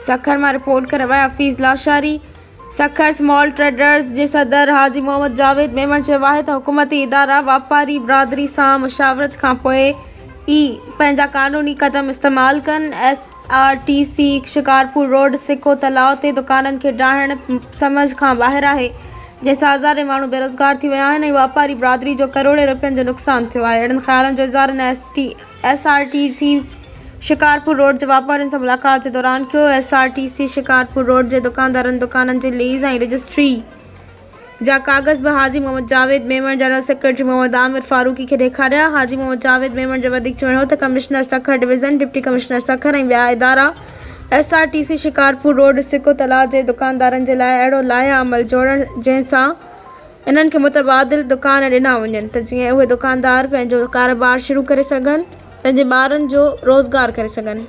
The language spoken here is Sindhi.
سکر مان رپورٽ ڪري رهيا حفيظ لاشاري. سکر سمال ٽريڊرز جي صدر حاجي محمد جاويد ميمڻ چيو آهي ته حڪومتي ادارا واپاري برادري سان مشاورت کانپوء ئي پنهنجا قانوني قدم استعمال ڪن، S R T C Shikarpur road Sikko Talao تي دڪانن کي ڊاهڻ سمجهه کان ٻاهر آهي، جنهن سان هزارين ماڻهو بيروزگار ٿي ويا آهن ۽ واپاري برادري جو ڪروڙين رپين جو نقصان ٿيو آهي. اهڙن خيالن جو اظهار هن S R T C Shikarpur road جي واپارين سان ملاقات جي دوران ڪيو. S R T C Shikarpur road جي دڪاندارن دڪانن جي ليز ۽ رجسٽري جا ڪاغذ به حاجي محمد جاويد ميمڻ، جنرل سيڪريٽري محمد عامر فاروقي کي ڏيکاريا. حاجي محمد جاويد ميمڻ جو وڌيڪ چوڻ هو ته commissioner Sukkur division, deputy commissioner Sukkur ۽ ٻيا ادارا S R T C Shikarpur road Sikko Talao جي دڪاندارن جي لاء اهڙو لائحه عمل جوڙڻ جنهن سان انهن کي متبادل دڪان ڏنا وڃن ته جيئن اهي دڪاندار پنهنجو ڪاروبار شروع ڪري سگهن پنهنجي ٻارن جو روزگار ڪري سگهن.